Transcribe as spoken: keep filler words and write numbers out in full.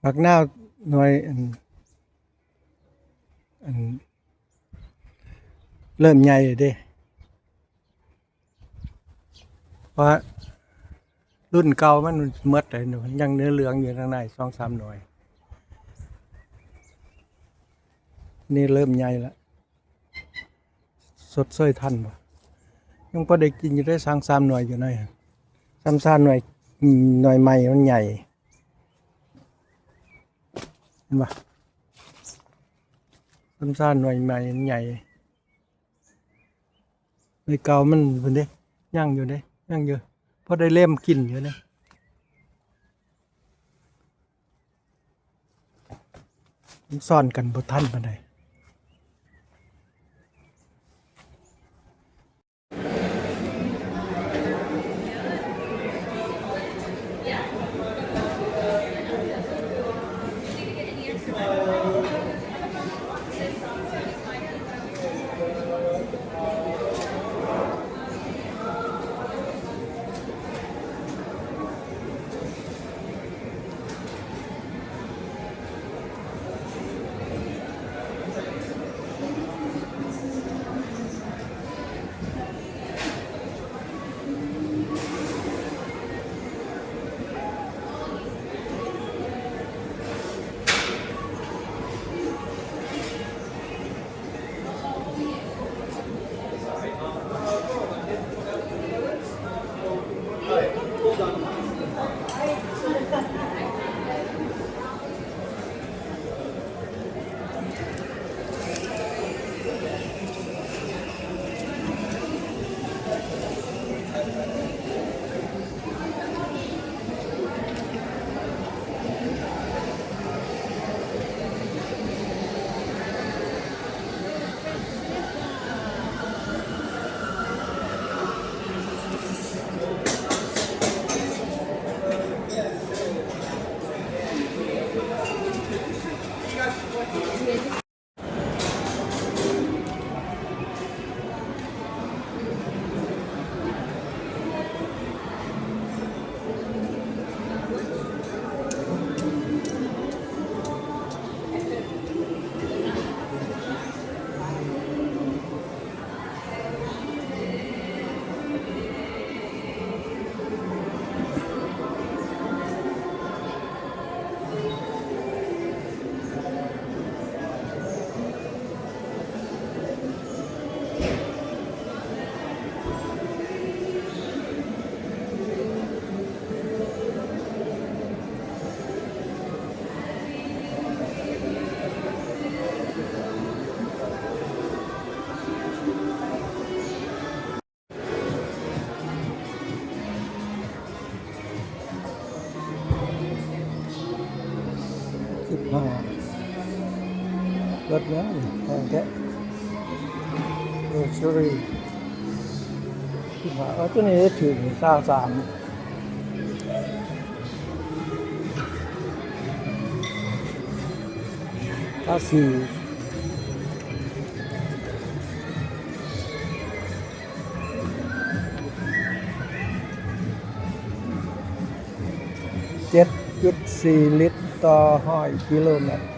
ผักนาวหน่วยอัน อัน เริ่มใหญ่เด้ เพราะรุ่นเก่ามันหมดเลย ยังเหลือๆอยู่ข้างในสองสามหน่วย นี่เริ่มใหญ่ละ สดเซยทันบ่ ยังพอได้กินอยู่ได้สองสามหน่วยอยู่ใน สองสามหน่วย อืม หน่วยใหม่มันใหญ่ เห็นบ่ สองสามหน่วยใหม่มันใหญ่ หน่วยเก่ามันเพิ่นเด้ ยังอยู่เด้ ยังอยู่ พอได้เล่มกินอยู่เด้ มันซ่อนกันบ่ทันปานใด สิบห้า ลดแล้วนี่ แพงแท้ เออ เชอรี่ สิบห้า เอาตัวนี้ถืกนี่ ซาวสาม ซาวสี่ เจ็ดจุดสี่ลิตรต่อร้อยกิโลเมตร